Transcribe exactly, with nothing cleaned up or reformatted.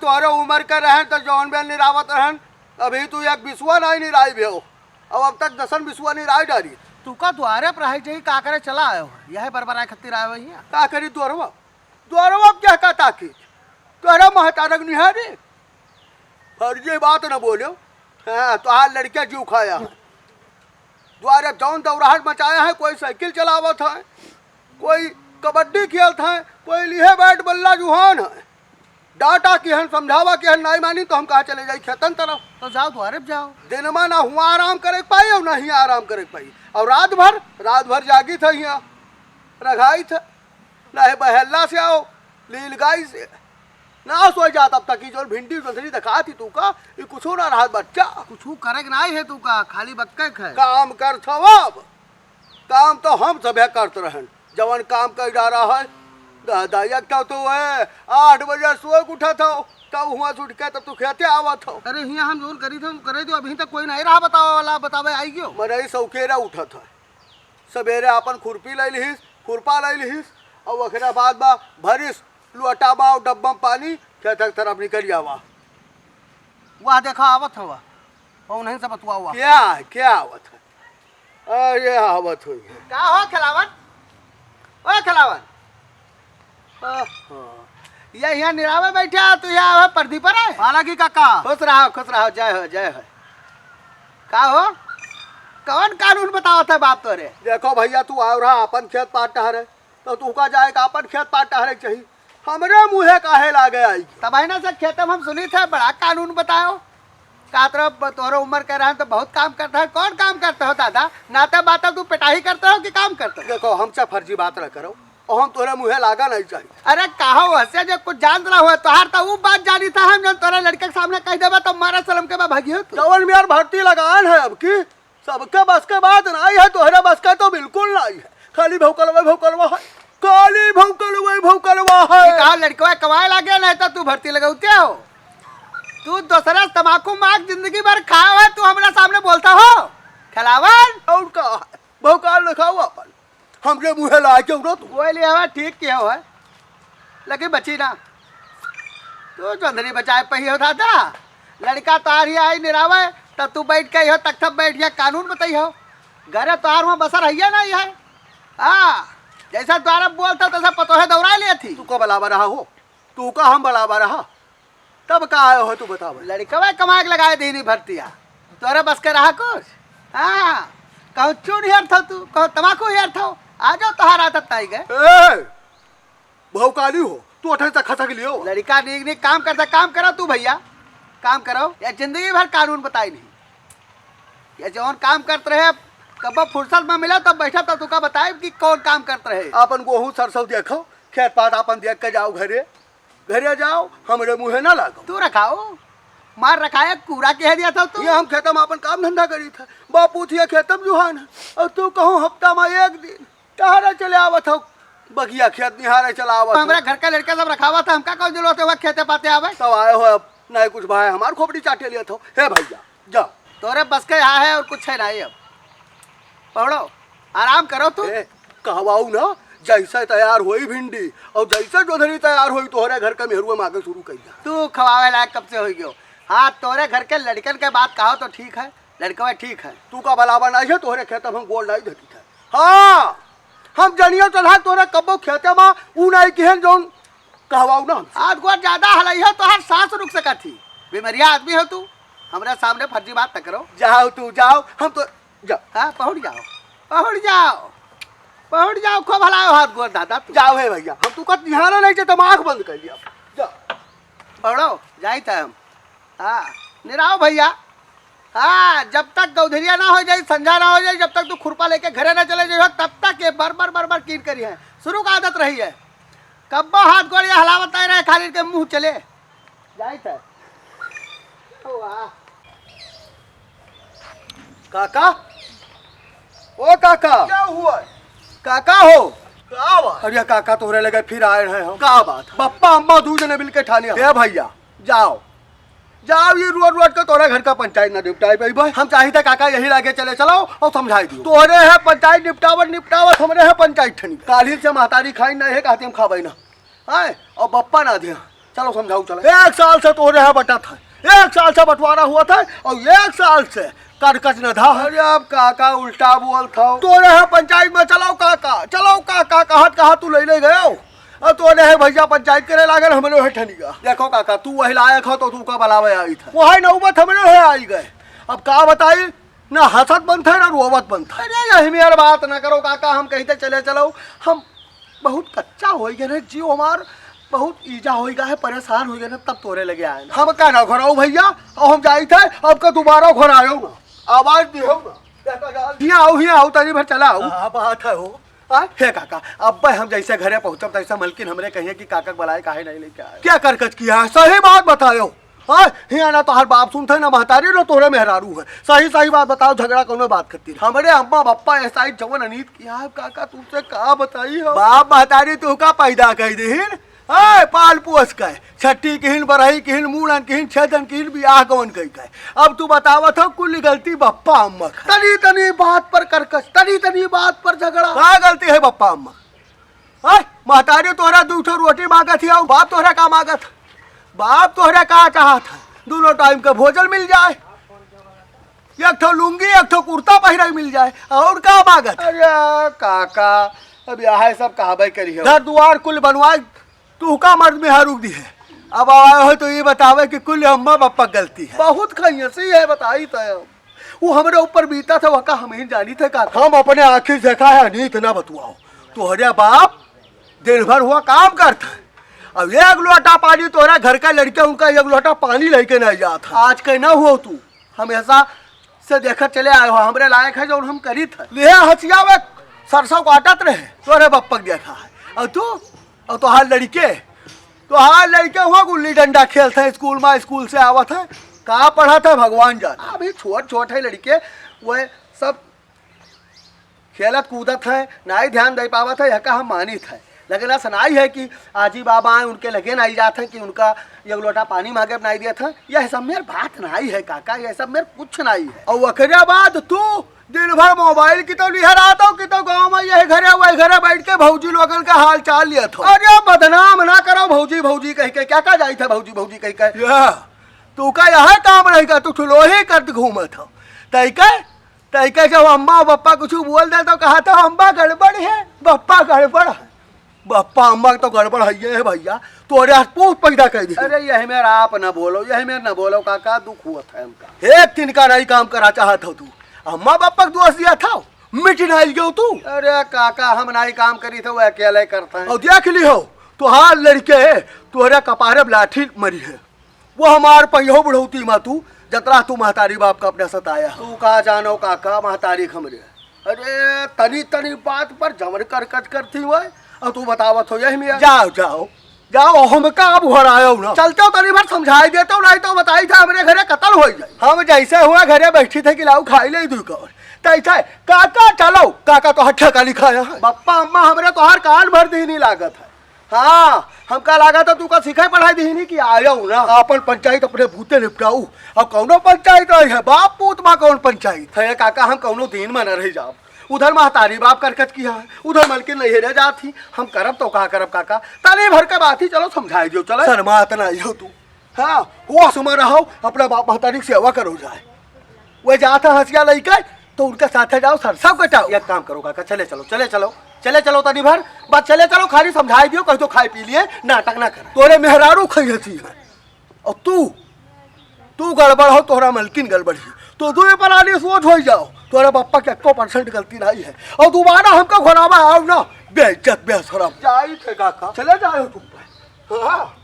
तोहरे उमर के रहन त जौन बेल निरावत रहन, अभी तू एक बिसुआ नाहीं निराई भेव। अब, अब तक दसन बिसुआ निराई डारी। तू का दुआरे पर रहे जही का करे चला आयो है? यह बरबराए खातिर आयो है हियाँ? का करी दुआरवा? दुआरवा अब क्या का ताकी? तोहरे महतारक निहारी? फर्जी बात न बोल्यो। हाँ, तोहार लड़के जीव खाया है। द्वारे जौन दौराहट मचाया है, कोई साइकिल चलावत है, कोई कबड्डी खेलत है, कोई लिहे बैट बल्ला जुहान है। डांटा किहन, समझावा किहन, नाहीं मानी तो हम कहा चले जाई खेतन तरफ। तो जाओ, द्वारे पे जाओ। दिनमा ना हुआँ आराम करे के पाई और ना हियाँ आराम करे के पाई। और रात भर, रात भर जागित है हियाँ, रघाइत है। ना है बहेला से आओ, लीलगाई से। ना सोई जात अब तक, ई जौन भिंडी जोंधरी देखात ही तू का, ई कुछू ना रहत बच्चा। कुछू करे के नाहीं है तू का, खाली बक्के के है। काम करत हव अब, काम तो हम सभे करत रहन, जवन काम कर डारा है। दादा, एक तो तू है, आठ बजे सोए के उठत हव, तब हुआँ से उठ के तब तू खेते आवत हव। अरे हियाँ हम जौन करी थे, करे दो, अभी तक कोई नाहीं रहा बतावे वाला, बतावे आई गयो। मनई सौकेरा उठत है, सबेरे आपन खुरपी लइ लिहिस, खुरपा लइ लिहिस, और ओकरे बाद बा भरिस लोटा बा और डब्बा में पानी, खेत के तरफ निकल जावा। वाह, देखा आवत हवा, और नहीं से बतुआ हुआ। क्या है, क्या आवत है? अरे आवत हुई है। का हो खेलावन? ओ खेलावन, ओहो, ये यहाँ निरावे बैठा, तू यहाँ आवे पर्दी पर है? पालागी काका। खुश रहो, खुश रहो, जय हो, जय हो। का हो, कौन कानून बतावत है बाप तोरे? देखो भैया, तू आव रहा अपन खेत पाट टहरे, तो तू का जाए का अपन खेत पाट टहरे के चाही, हमरे मुँहे काहे लागे आई? तब है ना से खेते में हम सुनी थे, बड़ा कानून बताओ। का तरह ब-, तोहरे उम्र के रहन तो बहुत काम करता है। कौन काम करते हो दादा? नाते बाते तू पिटाही करते हो कि काम करते हो? देखो, हमसे फर्जी बात न करो, और हम तोहरे मुँहे लागा नहीं चाहिए। अरे कहो हसे जे कुछ जानत रहो, तोहार तो ऊ बात जानी था हम, जौन तोहरे लड़के के सामने कह देबा तो मारा शर्म के बा भागी हो तू। जवन में यार भर्ती लगान है अब की, सबके बस के बात नहीं है, तोहरे बस के तो बिल्कुल नहीं है। खाली भौकलवा, भौकलवा है, खाली भौकलवा, भौकलवा है। ये कहा लड़कवा कमाए लागे, नहीं तो तू भर्ती लगौते हो। तू दूसरा तमाकू मार जिंदगी भर खाओ है, तू हमरा सामने बोलता हो खेलावन? और का है? भौकाल दिखाओ अपन, हमरे मुँहे ला के उड़ो तू। बोले हवा ठीक के हो है, लेकिन बची ना। तू जोंधरी बचाए पही हो दादा, लड़का तोहार ही आई निरावे, तब तू बैठ के हो तख्त बैठ गया कानून बताई हो। घरे तोहार वहाँ बसर है ना है। हाँ, जैसा द्वारा बोलता तैसा पतोहे दौड़ा लिया थी। तू का बलावा रहा हो, तू का हम बलावा रहा, तब का आयो हो तू बतावा। लड़कवा कमाए के लगाए दीनी भर्तिया, तोरे बस के रहा कुछ? हाँ, कहूँ चून हेर थो तू, कहूँ तमाकू हेर थो, आ जाओ तोहार आदत ताई गए। ए, भौकाली हो, तू अठे से खसक लियो। लड़का नीक नीक काम करता, काम करो तू भैया, काम करो। या जिंदगी भर कानून बताई नहीं। या जौन काम करत रहे, कब फुर्सत में मिला तब बैठा तब तुका बताए कि कौन काम करत रहे। आपन गोहूँ सरसों देखो, खेत पात आपन देख के जाओ घरे, घरे जाओ, हमरे मुँहे ना लागो। तू रखाओ, मार रखाए, कूड़ा कह दिया था तू। ये हम खेत में आपन काम धंधा करी था, बापू थी खेत में जुहान है, और तू कहूँ हफ्ता में एक दिन टहरे चले आवत हो, बगिया खेत निहारे चला आवत हो। हमरा घर का लड़का सब रखावा था, हमका कौन जरूरत है वह खेते पाते आवे? तब आए हो अब, नहीं कुछ भाई हमार खोपड़ी चाटे लिया था। हे भैया, जा। तोरे बस के यहाँ है और कुछ है नहीं अब। पढ़ो, आराम करो तू। ए, कहवाऊ ना, जैसे तैयार होई भिंडी और जैसे जोधरी तैयार होई, तोहरे घर का मेहरुआ मांगे शुरू कर जा। तू खवावे लायक कब से हो गयो? हाँ, तोरे घर के लड़कन के बात कहो तो ठीक है, लड़कवा ठीक है। तू का बलावा नहीं है, तोहरे खेत में हम गोल नहीं धरी था। हाँ, हम जनियो चढ़ा तोरे कब्बो खेते में ऊ नहीं किहन जौन कहवाऊ ना हमसे। आज गोर ज्यादा हलई हो, तोहार सांस रुक सकत थी। बीमारिया आदमी हो तू, हमरा सामने फर्जी बात न करो। जाओ तू, जाओ, हम तो, जा। हाँ, पहुँच जाओ, पहुँच जाओ, पहुँच जाओ, खूब हलाओ हाथ गोर दादा तू। जाओ हे भैया, हम तू कत निहारा नहीं थे, तुम आँख बंद कर लिया। जा। पढ़ो, जाई था हम। हाँ, निराव भैया। हाँ, जब तक गौधरिया ना हो जाई, संझा ना हो जाई, जब तक तू खुरपा लेके घरे ना चले जाइयो, तब तक ये बर बर बर बर कीट करी है। शुरू का आदत रही है। कब्बो हाथ गोड़िया हलावत नहीं रहे, खाली के मुँह चले। जाई था। वाह। काका, ओ काका। क्या हुआ? काका हो। का बात? अरे काका, तोहरे लगे फिर आए रहे हम। का बात? बप्पा अम्मा दू जने मिलके ठाने। हे भैया, जाओ, जाओ, ये रोड रोड का तोरा घर का पंचायत ना निपटाए भाई भाई। हम चाहिए था काका यही लागे चले चलाओ और समझाई दियो। तोहरे है पंचायत निपटावत निपटावत हमरे है पंचायत ठनी। काली से महतारी खाई नहीं है, कहते हम खाबे ना। आए, और बप्पा ना दिया। चलो समझाऊ, चलो। एक साल से तोरे यहाँ बटत है, एक साल से बंटवारा हुआ था और एक साल से करकच न धा। अरे अब काका उल्टा बोलत हो। तोरे यहाँ पंचायत में चलो काका, चलो काका, कहत कहत तू ले ले गयो। और तोरे है भैया पंचायत करे लागल, हमरे है ठनिका। देखो काका, तू वही लायक हो तो तू का बुलावे आई था, वही नौबत हमरे है आई गए। अब का बताई, ना हंसत बनत है, ना रोवत बनत है। अरे, यही में यार बात ना करो काका, हम कहीं ते चले चलो, हम बहुत कच्चा होई गए रहे, जीव हमार बहुत ईजा होई गए है, परेशान होई गए रहे, तब तोरे लगे आए ना। हम का ना घुराऊ भैया, और हम जाई थे, अब का दोबारा घुरायो ना, आवाज दियो ना। हियाँ आओ, हियाँ आओ, तनी भर चला आओ। हाँ, बात है हो। हाँ, हे काका, अब हम जैसे घरे पहुँचब, तैसे मलकिन हमरे कहिए कि काका के बुलाए काहे नहीं लेके आए? क्या करकच किया है? सही बात बतायो। हाँ, हियाँ ना तोहार बाप सुनत है, ना महतारी, ना तोहरे मेहरारू है। सही सही बात बताओ, झगड़ा कौनो बात करती रहे। हमरे अम्मा बप्पा ऐसा ही जवन अनीत किया है काका, तुमसे का बताई हम? बाप महतारी तू का पैदा कर दीहिन? ए, पाल पोस के, छट्टी किहिन, बरही किहिन, मूड़न किहिन, छेदन किहिन, बियाह गवन कई के। अब तू बतावत हो, कुल गलती बप्पा अम्मा के। तनी तनी बात पर करकच, तनी तनी बात पर झगड़ा। का गलती है बप्पा अम्मा? हैं? महतारी तोहरा दू ठो रोटी मांगत ही, और बाप तोहरा का मांगत? बाप तोहरा का चाहत है? दोनों टाइम का भोजन मिल जाए, एक ठो लुंगी, एक ठो कुर्ता पहिरे मिल जाए, और का मांगत? अरे काका, अब यह सब कहबे करी हो। घर दुआर कुल बनवाए, तू का मर्द मेहरारू दी है। अब आए हो तो ये बतावे कि कुल अम्मा बप्पा गलती है। बहुत खैसी है, बताई तो। वो हमरे ऊपर बीता था, वका हम ही जानी थे का। हम अपने आँखी से देखा है, अनीत ना बतुआओ। तोहरे बाप दिन भर हुआ काम करता है, अब एक लोटा पानी तोहरा घर का लड़के उनका एक लोटा पानी लेके नहीं जाता। आज के ना हो तू, हमेशा से देखत चले आए हो, हमरे लायक है जौन हम करी था। ले हसिया में सरसों काटत रहे, तोहरे बप्पक देखा है। और तू, और तोहार लड़के, तोहार लड़के हुआ गुल्ली डंडा खेलत है स्कूल में, स्कूल से आवत है, का पढ़त है भगवान जाने। अभी छोट छोट है लड़के, वह सब खेलत कूदत है, नाई ध्यान दे पावत है, यह का हम मानित है। लेकिन ऐसा नाई है कि आजी बाबा आए, उनके लगे नाई जात है कि उनका एक लोटा पानी मांगे नाई देत है। यह सब मेर बात नाई है काका, यह सब मेर कुछ नाई है। और ओकरे बाद तू दिन भर मोबाइल की तो निहरात हो कि तो गाँव में यही घरे वही घरे बैठ के भौजी लोगन का हाल चाल लियत हो। अरे बदनाम ना करो भौजी भौजी कह के, क्या का जाई था भौजी भौजी कह के? या, तू का यह काम रही का, तू ठुलोही करत घूमत हो। तई के, तई के जब अम्मा और बप्पा कुछ बोल दे तो कहा था अम्मा गड़बड़ है, बप्पा गड़बड़ है। बप्पा अम्मा तो गड़बड़ है ये है भैया, तोरे आज पूत पैदा कर दी। अरे यही मेर आप न बोलो, यही मेर न बोलो काका, दुख हुआ था हमका। एक दिन का नहीं काम करा चाहत हो तू, अम्मा बप्पा के दोष दिया था, मिट नहीं गयो तू। अरे काका हम नहीं काम करी थे, वो अकेले करता है। और देख ली हो, तोहार लड़के तोहरे कपारे पे लाठी मरी है। वो हमार पहियो बुढ़ौती मा तू, जतरा तू महतारी बाप का अपने सताया। तू का जानो काका महतारी खमरे। अरे तनी तनी बात पर जमन करकच करती हुआ, और तू बतावत हो यही में। जाओ, जाओ, जाओ, हमका अब घर आयो ना। चलते हो तनी भर समझाई देते हो, नहीं तो बताई था हमरे घरे कत्ल हो जाए। हम जैसे हुआ घरे बैठी थे कि लाओ खाई ले दू कौर। तैसे काका चलो, काका तो हट्ठा का लिखाया है। बप्पा अम्मा हमरे तोहार कान भर दी नहीं लागत है। हाँ, हमका लागत है तू का सिखाई पढ़ाई दी नहीं कि आयो ना। अपन पंचायत अपने बूते निपटाऊ। अब कौनो पंचायत रही है, बाप पूत मा कौन पंचायत है? काका हम कौनो दिन में न रह जाओ। उधर महतारी बाप करकच किया है, उधर मलकिन नहीं रह जात ही। हम करब तो का करब काका? तनी भर के बात ही, चलो समझाई दियो, चलो। शर्मात ना हो तू। हाँ, होश में रहो, अपना बाप महतारी की सेवा करो जाए। वह जात है हंसिया लइके, तो उनके साथे जाओ, सरसों कटाओ। एक काम करो काका, चले चलो, चले चलो, चले चलो तनी भर, बस चले चलो, खाली समझाई दियो, कह दो खाई पी लिए, नाटक ना कर। तोरे मेहरारू खई हंसी है, और तू, तू गड़बड़ हो, तोहरा मलकिन गड़बड़ ही, तो दो परानी सोच हो जाओ, तोहरा बप्पा के एको परसेंट गलती नहीं है, और दोबारा हमका घोरावा आओ ना, बेइज्जत बेशरम। जाई थे काका, चले जाओ तुम। हाँ।